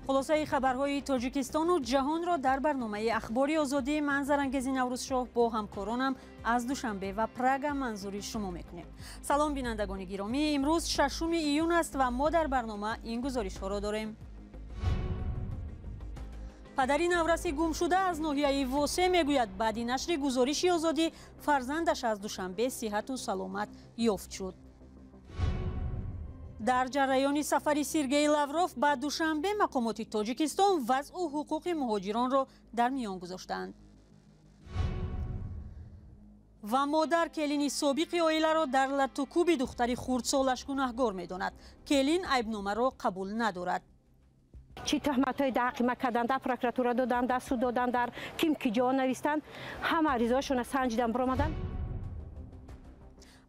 Хулосаи хабарҳои Тоҷикистону ҷаҳонро дар барномаи Ахбори Озодӣ ман, Зарангези Наврӯзшоҳ, бо ҳамкоронам аз Душанбе ва Прага манзури шумо мекунем. Салом, бинандагони гиромӣ. Имрӯз 6 июн аст ва мо дар барнома ин гузоришҳоро дорем. Падари навраси гумшуда аз ноҳияи Восе мегӯяд, баъди нашри гузориши Озодӣ фарзандаш аз Душанбе сиҳату саломат ёфт шуд. Дар ҷараёни сафари Сергей Лавров ба Душанбе мақомоти Тоҷикистон вазъу ҳуқуқи муҳоҷиронро дар миён гузоштаанд. Ва модар келини собиқи оиларо дар латтукӯби духтари хурдсолаш гунаҳгор медонад. Келин айбномаро қабул надорад. Чӣ туҳматҳои дар ҳаққи ма карданд, дар прокуратура доданд, дар суд доданд, дар ким ки ҷо навистанд, ҳама аризаҳошона санҷидан биромаданд.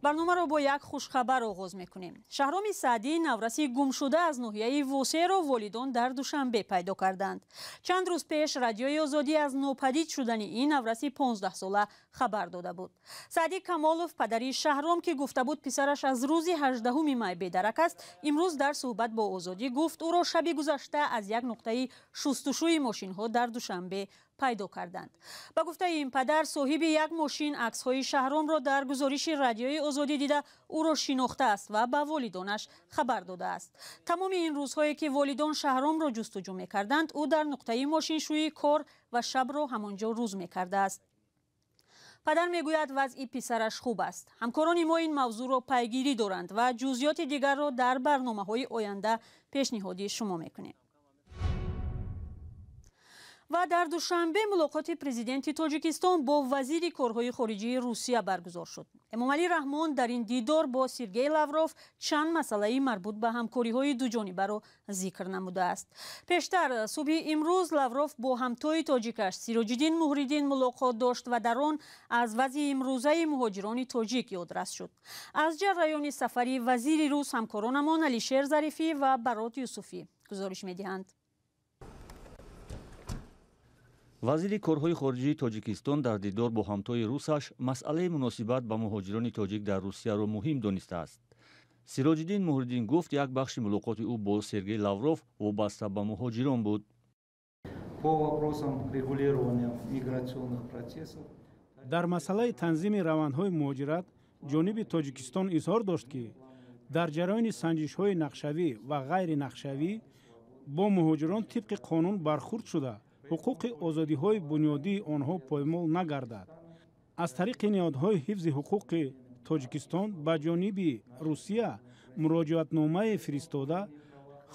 Барномаро бо як хушхабар оғоз мекунем. Шаҳроми Саъдӣ, навраси гумшуда аз ноҳияи Восеро, волидон дар Душанбе пайдо карданд. Чанд рӯз пеш Радиои Озодӣ аз нопадид шудани ин навраси 15-сола хабар дода буд. Саъдӣ Камолов, падари Шаҳром, ки гуфта буд, писараш аз рӯзи 18 май бедарак аст, имрӯз дар суҳбат бо Озодӣ гуфт, ӯро шаби гузашта аз як нуқтаи шустушӯи мошинҳо дар Душанбе пайдо карданд. Ба гуфтаи ин падар, соҳиби як мошин аксҳои Шаҳромро дар гузориши Радиои Озодӣ дида, ӯро шинохтааст ва ба волидонаш хабар додааст. Тамоми ин рӯзҳое ки волидон Шаҳромро ҷустуҷӯ мекарданд, ӯ дар нуқтаи мошиншӯӣ кор ва шабро ҳамон ҷо рӯз мекардааст. Падар мегӯяд, вазъи писараш хуб аст. Ҳамкорони мо ин мавзӯъро пайгирӣ доранд ва ҷузъиёти дигарро дар барномаҳои оянда пешниҳоди шумо мекунем. Ва дар Душанбе мулоқоти президенти Тоҷикистон бо вазири корҳои хориҷии Русия баргузор шуд. Эмомалӣ Раҳмон дар ин дидор бо Сергей Лавров чанд масъалаи марбут ба ҳамкориҳои дуҷонибаро зикр намудааст. Пештар, субҳи имрӯз, Лавров бо ҳамтои тоҷикаш Сироҷиддин Муҳриддин мулоқот дошт ва дар он аз вазъи имрӯзаи муҳоҷирони тоҷик ёдрас шуд. Аз ҷараёни сафари вазири рус ҳамкоронамон Алишер Зарифӣ ва Барот Юсуфӣ гузориш медиҳанд. Вазири корҳои хориҷии Тоҷикистон дар дидор бо ҳамтои русаш масъалаи муносибат ба муҳоҷирони тоҷик дар Русияро муҳим донистааст. Сироҷиддин Муҳриддин гуфт, як бахши мулоқоти ӯ бо Сергей Лавров вобаста ба муҳоҷирон буд. По вопросам регулирования миграционных процессов. Дар масъалаи танзими равандҳои муҳоҷират ҷониби Тоҷикистон изҳор дошт, ки дар ҷараёни санҷишҳои нақшавӣ ва ғайринақшавӣ бо муҳоҷирон тибқи қонун бархурд шуда, ҳуқуқи озодиҳои бунёдии онҳо поймол нагардад. Аз тариқи ниҳодҳои ҳифзи ҳуқуқи Тоҷикистон ба ҷониби Русия муроҷиатномае фиристода,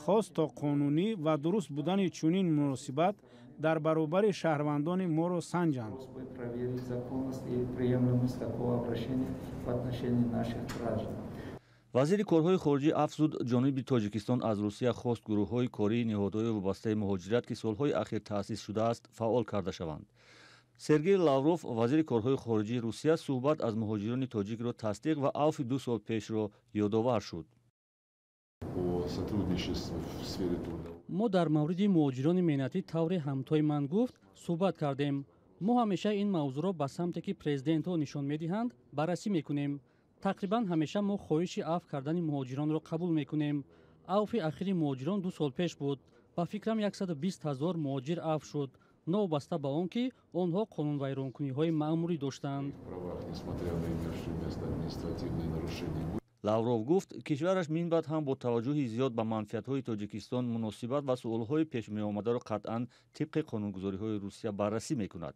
хост то қонунӣ ва дуруст будани чунин муносибат дар баробари шаҳрвандони моро санҷанд. Проверить законность и приемлемость такого обращения в отношении наших граждан. Вазири корҳои хориҷӣ афзуд, ҷониби Тоҷикистон аз Русия хост, гурӯҳҳои кории ниҳодҳои вобастаи муҳоҷират, ки солҳои ахир таъсис шудааст, фаъол карда шаванд. Сергей Лавров, вазири корҳои хориҷии Русия, суҳбат аз муҳоҷирони тоҷикро тасдиқ ва авфи 2 сол пешро ёдовар шуд. Мо дар мавриди муҳоҷирони меҳнатӣ, тавре ҳамтои ман гуфт, суҳбат кардем. Мо ҳамеша ин мавзӯъро ба самте, ки президентҳо нишон медиҳанд, баррасӣ мекунем. Тақрибан ҳамеша мо хоҳиши афв кардани муҳоҷиронро қабул мекунем. Авфи ахири муҳоҷирон 2 сол пеш буд. Ба фикрам, 120 ҳазор муҳоҷир афв шуд, новобаста ба он ки онҳо қонунвайронкуниҳои маъмурӣ доштанд. Лавров гуфт, кишвараш минбаъд ҳам бо таваҷҷӯҳи зиёд ба манфиатҳои Тоҷикистон муносибат ва суолҳои пешмеомадаро қатъан тибқи қонунгузориҳои Русия баррасӣ мекунад.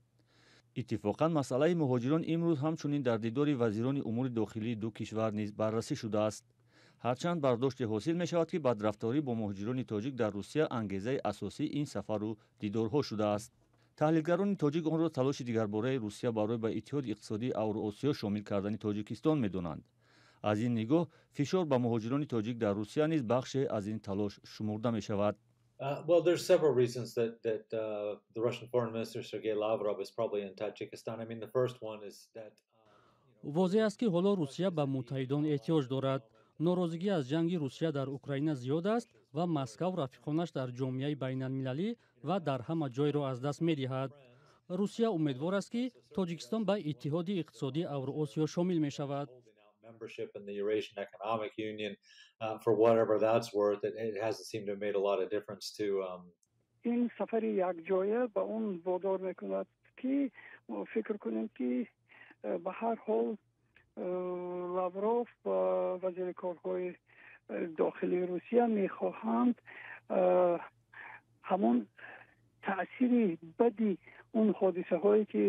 Иттифоқан, масъалаи муҳоҷирон имрӯз ҳамчунин дар дидори вазирони умури дохилии ду кишвар низ баррасӣ шудааст. Ҳарчанд бардоште ҳосил мешавад, ки бадрафторӣ бо муҳоҷирони тоҷик дар Русия ангезаи асосии ин сафару дидорҳо шудааст. Таҳлилгарони тоҷик онро талоши дигарбораи Русия барои ба Иттиҳоди иқтисодии Авроосиё шомил кардани Тоҷикистон медонанд. Аз ин нигоҳ, фишор ба муҳоҷирони тоҷик дар Русия низ бахше аз ин талош шумурда мешавад. Well, there's several reasons that the Russian Foreign Minister Sergei Lavrov is probably in Tajikistan. I mean, the first one is that Возеҳ аст, ки ҳоло Русия ба муттаҳидон эҳтиёҷ дорад. Норозигӣ аз ҷанги Русия дар Украина зиёд аст ва Москав рафиқонаш дар ҷомеаи байналмилалӣ ва дар ҳама ҷойро аз даст медиҳад. Русия умедвор аст, ки Тоҷикистон ба Иттиҳоди иқтисодии Авроосиё шомил мешавад. Membership in the Eurasian Economic Union. For whatever that's worth, it hasn't seemed to have made a lot of difference to Ин сафари якҷоя ба он водор мекунад, ки фикр кунем, ки ба ҳар ҳол Лавров ва вазири корҳои дохилии Русия мехоҳанд ҳамон таъсири бади он ҳодисаҳое ки,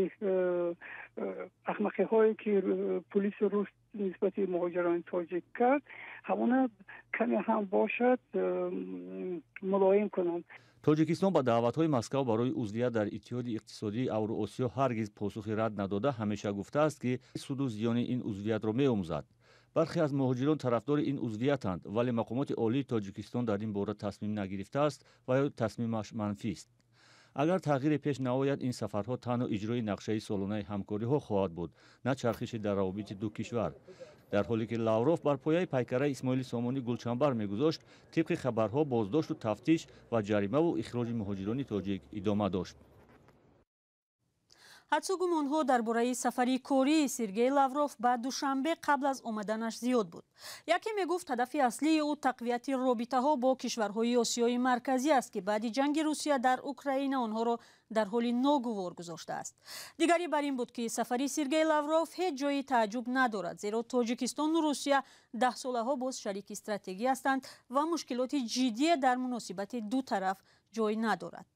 ахмақиҳое ки пулиси рус нисбати муҳоҷирони тоҷик кард, ҳамона каме ҳам бошад мулоим кунанд. Тоҷикистон ба даъватҳои Москав барои узвият дар Иттиҳоди иқтисодии Авроосиё ҳаргиз посухи рад надода, ҳамеша гуфтааст, ки суду зиёни ин узвиятро меомӯзад. Бархе аз муҳоҷирон тарафдори ин узвиятанд, вале мақомоти олии Тоҷикистон дар ин бора тасмим нагирифтааст ва ё тасмимаш манфист. Агар тағйире пеш наояд, ин сафарҳо танҳо иҷрои нақшаи солонаи ҳамкориҳо хоҳад буд, на чархиши дар равобити ду кишвар. Дар ҳоле ки Лавров бар пояи пайкараи Исмоили Сомонӣ гулчанбар мегузошт, тибқи хабарҳо боздошту тафтиш ва ҷаримаву ихроҷи муҳоҷирони тоҷик идома дошт. Ҳадсу гумонҳо дар бораи сафари кории Сергей Лавров ба Душанбе қабл аз омаданаш зиёд буд. Яке мегуфт, ҳадафи аслии ӯ тақвияти робитаҳо бо кишварҳои Осиёи Марказӣ аст, ки баъди ҷанги Русия дар Украина онҳоро дар ҳоли ногувор гузоштааст. Дигаре бар ин буд, ки сафари Сергей Лавров ҳеҷ ҷои тааҷҷуб надорад, зеро Тоҷикистону Русия даҳсолаҳо боз шарики стратегӣ ҳастанд ва мушкилоти ҷиддие дар муносибати ду тараф ҷой надорад.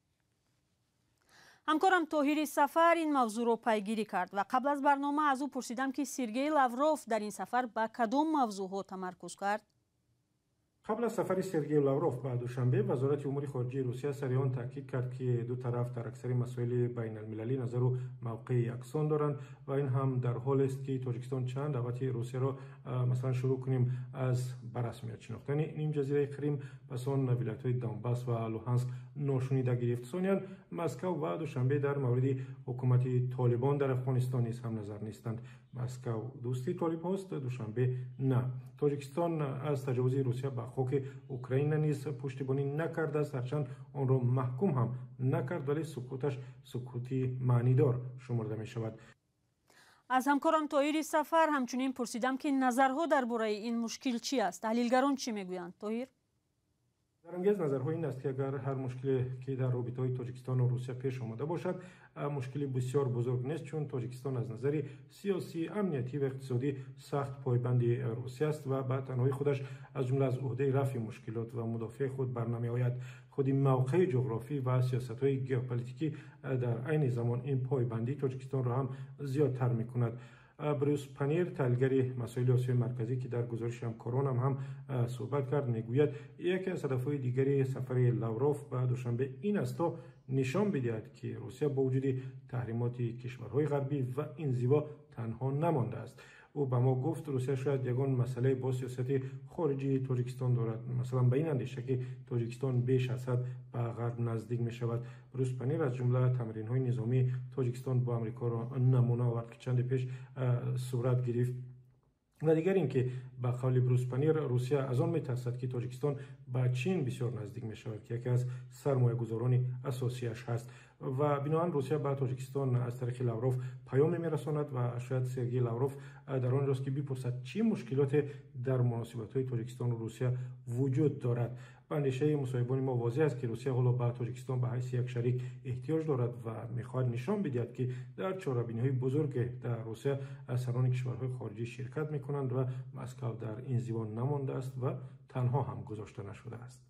Ҳамкорам Тоҳири Сафар ин мавзӯъро пайгирӣ кард ва қабл аз барнома аз ӯ пурсидам, ки Сергей Лавров дар ин сафар ба кадом мавзӯъҳо тамаркуз кард. Қабл аз сафари Сергей Лавров ба Душанбе, Вазорати умури хориҷии Русия сари он таъкид кард, ки ду тараф дар аксари масоили байналмилалӣ назару мавқеи яксон доранд ва ин ҳам дар ҳолест, ки Тоҷикистон чанд даъвати Русияро, масалан шурӯъ кунем аз ба расмият шинохтани нимҷазираи Қрим, пас он вилоятҳои Донбас ва Луҳанск, ношунида гирифт. Сониян, Москав ва Душанбе дар мавриди ҳукумати Толибон дар Афғонистон низ ҳамназар нестанд. Москав дӯсти толибҳост, Душанбе на. Тоҷикистон аз таҷовузи Русия ба хоки Украина низ пуштибонӣ накардааст, ҳарчанд онро маҳкум ҳам накард, вале сукуташ сукути маънидор шуморда мешавад. Аз ҳамкорам Тоҳири Сафар ҳамчунин пурсидам, ки назарҳо дар бораи ин мушкил чӣ аст, таҳлилгарон чӣ мегӯянд. Тоҳир? Дарангез назарҳо ин аст, ки агар ҳар мушкиле ки дар робитаҳои Тоҷикистону Русия пеш омада бошад, мушкили бисёр бузург нест, чун Тоҷикистон аз назари сиёсӣ, амниятӣ ва иқтисодӣ сахт пойбанди Русия аст ва ба танҳои худаш, аз ҷумла аз уҳдаи рафъи мушкилот ва мудофиаи худ барнамеояд. Худи мавқеи ҷуғрофӣ ва сиёсатҳои геополитикӣ дар айни замон ин пойбандии Тоҷикистонро ҳам зиёдтар мекунад. Брюс Панир, таҳлилгари масоили Осиёи Марказӣ, ки дар гузориши ҳамкоронам ҳам суҳбат кард, мегӯяд, яке аз ҳадафҳои дигари сафари Лавров ба Душанбе ин аст, то нишон бидиҳад, ки Русия бо вуҷуди таҳримоти кишварҳои ғарбӣ ва инзиво танҳо намондааст. Ӯ ба мо гуфт, Русия шояд ягон масъалае бо сиёсати хориҷии Тоҷикистон дорад, масалан ба ин андеша, ки Тоҷикистон беш аз ҳад ба ғарб наздик мешавад. Брюс Панир аз ҷумла тамринҳои низомии Тоҷикистон бо Амрикоро намуна овард, ки чанде пеш сурат гирифт. Ва дигар ин ки ба қавли Брюс Панир, Русия аз он метарсад, ки Тоҷикистон ба Чин бисёр наздик мешавад, ки яке аз сармоягузорони асосиаш ҳаст, ва биноан Русия ба Тоҷикистон аз тариқи Лавров паёме мерасонад ва шояд Сергей Лавров дар он ҷост, ки бипурсад, чӣ мушкилоте дар муносибатҳои Тоҷикистону Русия вуҷуд дорад. Ба андешаи мусоҳибони мо, возеҳ аст, ки Русия ҳоло ба Тоҷикистон ба ҳайси як шарик эҳтиёҷ дорад ва мехоҳад нишон бидиҳад, ки дар чорабиниҳои бузурге дар Русия сарони кишварҳои хориҷӣ ширкат мекунанд ва Москав дар инзиво намондааст ва танҳо ҳам гузошта нашудааст.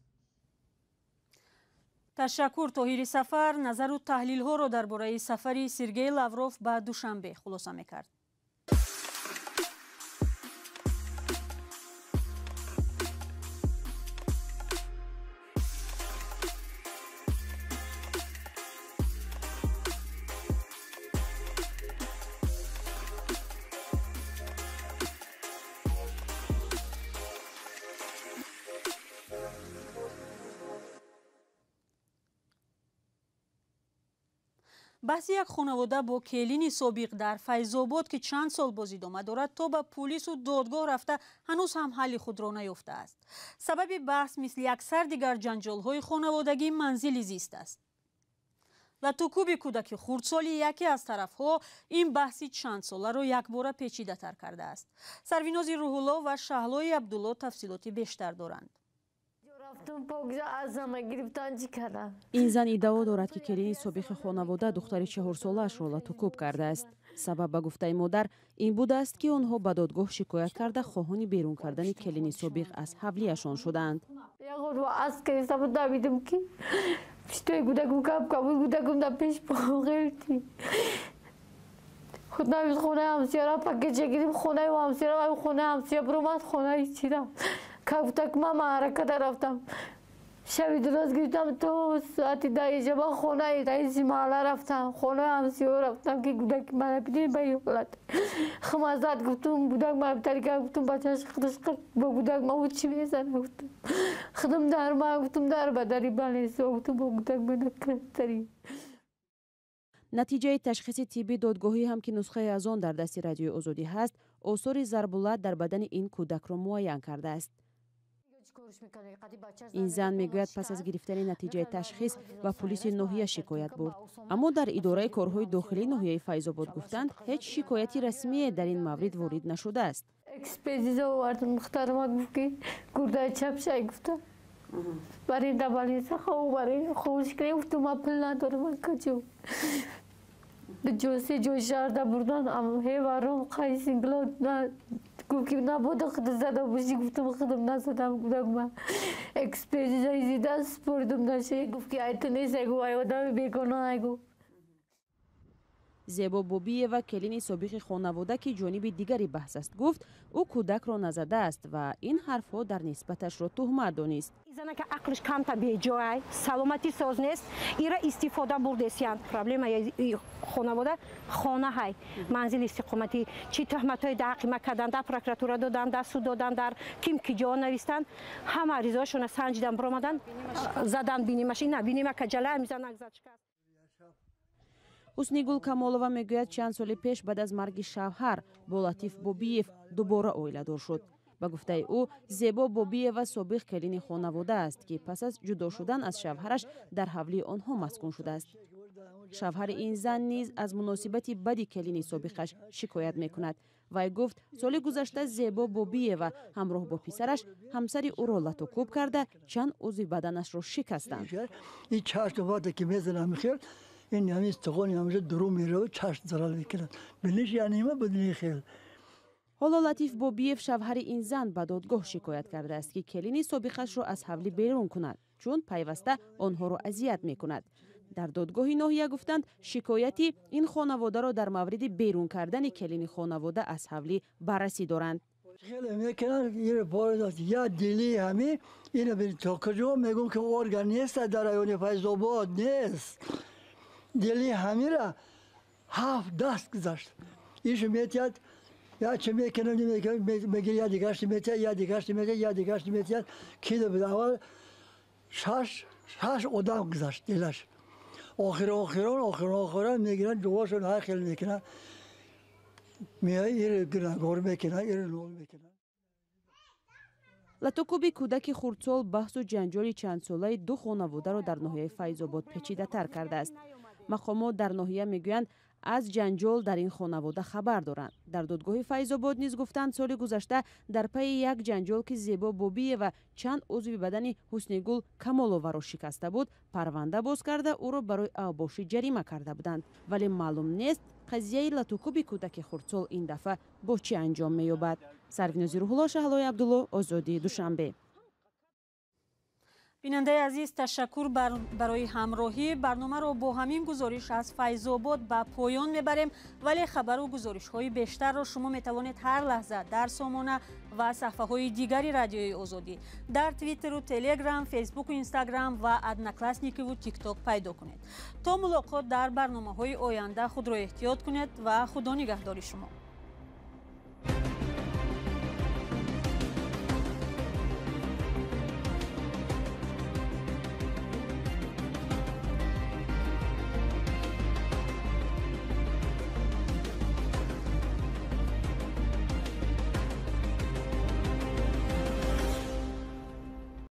Ташаккур, Тоҳири Сафар назару таҳлилҳоро дар бораи сафари Сергей Лавров ба Душанбе хулоса мекард. Баҳси як хонавода бо келини собиқ дар Файзобод, ки чанд сол боз идома дорад, то ба пулису додгоҳ рафта, ҳанӯз ҳам ҳалли худро наёфтааст. Сабаби баҳс, мисли аксар дигар ҷанҷолҳои хонаводагӣ, манзили зист аст. Латукӯби кӯдаки хурдсоли яке аз тарафҳо ин баҳси чандсоларо якбора печидатар кардааст. Сарвинози Рӯҳулло ва Шаҳлои Абдулло тафсилоти бештар доранд. Ин зан иддао дорад, ки келини собиқи хонавода духтари 4-солаашро латукӯб кардааст. Сабаб, ба гуфтаи модар, ин будааст, ки онҳо ба додгоҳ шикоят карда, хоҳони берун кардани келини собиқ аз ҳавлияшон шудаанд. Кавтак ма маъракада рафтам. Шаби дуроз гирифтам то соати 10 шаба хонаи раиси маҳалла рафтам, хонаи ҳамсиё рафтам, ки гудаки мана бидин ба ин ҳолат. Химазад гуфтум, гудак ма тарика гуфтум, бачаш худаш бо гудак ма ӯ чӣ мезана гуфтум. Худам дар ма гуфтум, дар ба дари балесо гуфтум, бо гудак мана картари. Натиҷаи ташхиси тибби додгоҳӣ ҳам, ки нусхаи аз он дар дасти Радиои Озодӣ ҳаст, осори зарбулат дар бадани ин кӯдакро муайян кардааст. Ин зан мегӯяд, пас аз гирифтани натиҷаи ташхис ба пулиси ноҳия шикоят бурд, аммо дар идораи корҳои дохилии ноҳияи Файзобод гуфтанд, ҳеҷ шикояти расмие дар ин маврид ворид нашудааст. Экспертиза овардам, духтарама гуфт, ки гурдаи чап шай гуфта. Барои давалиса хов, барои ховш кунем, гуфтум, ман пул надорам, каҷо. Ҷо се ҷой шаҳрда бурдан, ҳеваром қайсингло гуфт, ки набода худ зада бошӣ, гуфтум, худам назадам, гудак ма экспертиза изида спордум наше, гуфт, ки ай ту нест, ай гуфт, ай одами бегуноҳ, ай гуфт. Зебо Бобиева, келини собиқи хонавода, ки ҷониби дигари баҳс аст, гуфт, ӯ кӯдакро назадааст ва ин ҳарфҳо дар нисбаташро туҳмат донист. Занака ақлиш камта беҷоай, саломатӣ соз нест, ира истифода бурдесиянд. Проблемаи хонавода хона ҳай, манзили истиқоматӣ. Чӣ туҳматҳои дар ҳаққи ма карданд, дар прокуратура доданд, дар суд доданд, дар ким ки ҷо навистанд, ҳама аризаҳошона санҷидан биромаданд, задан бинимаш, ина бинима каҷала мизанак зад шикаст. Ҳуснигул Камолова мегӯяд, чанд соли пеш баъд аз марги шавҳар бо Латиф Бобиев дубора оиладор шуд. Ба гуфтаи ӯ, Зебо Бобиева собиқ келини хонавода аст, ки пас аз ҷудо шудан аз шавҳараш дар ҳавлии онҳо маскун шудааст. Шавҳари ин зан низ аз муносибати бади келини собиқаш шикоят мекунад. Вай гуфт, соли гузашта Зебо Бобиева ҳамроҳ бо писараш ҳамсари ӯро латукӯб карда, чанд узви баданашро шикастанд. Ин ҳамин истиқони ҳамеша дуру меравад, чашм зарар мекунад. Биниш яъне будни хел. Ҳоло Латиф Бобиев, шавҳари ин зан, ба додгоҳ шикоят кардааст, ки келини собиқашро аз ҳавлӣ берун кунад, чун пайваста онҳоро азият мекунад. Дар додгоҳи ноҳия гуфтанд, шикояти ин хонаводаро дар мавриди берун кардани келини хонавода аз ҳавлӣ баррасӣ доранд. Хеле мекунанд, я дили ҳами ина то куҷо мегӯм, ки орган нест дар райони Файзобод, нест. Дили ҳамира 7 даст гузашт. Иш метиҳад, я чӣ мекунам, мегир, я дигарш метиҳад, я дигарш метиҳад, я дигарш метиҳад. Ки буд аввал 6 одам гузашт дилаш. Охир охирон, охир охирон мегиранд, ҷавобшон ҳар хел мекунанд. Меояд, ир гунаҳгор мекунанд, ир нол мекунанд. Латукӯби кӯдаки хурдсол баҳсу ҷанҷоли чандсолаи ду хонаводаро дар ноҳияи Файзобод печидатар кардааст. Мақомот дар ноҳия мегӯянд, аз ҷанҷол дар ин хонавода хабар доранд. Дар додгоҳи Файзобод низ гуфтанд, соли гузашта дар пайи як ҷанҷол, ки Зебо Бобиева чанд узви бадани Ҳуснигул Камоловаро шикаста буд, парванда боз карда, ӯро барои авбошӣ ҷарима карда буданд. Вале маълум нест, қазияи латукӯби кӯдаки хурдсол ин дафъа бо чӣ анҷом меёбад. Сарвинози Рӯҳулло, Шаҳлои Абдулло, Озодӣ, Душанбе. Бинандаи азиз, ташаккур барои ҳамроҳӣ. Барномаро бо ҳамин гузориш аз Файзобод ба поён мебарем, вале хабару гузоришҳои бештарро шумо метавонед ҳар лаҳза дар сомона ва саҳфаҳои дигари Радиои Озодӣ дар Твиттеру Телеграм, Фейсбуку Инстаграм ва Одноклассникиву Тикток пайдо кунед. То мулоқот дар барномаҳои оянда худро эҳтиёт кунед ва Худо нигаҳдори шумо.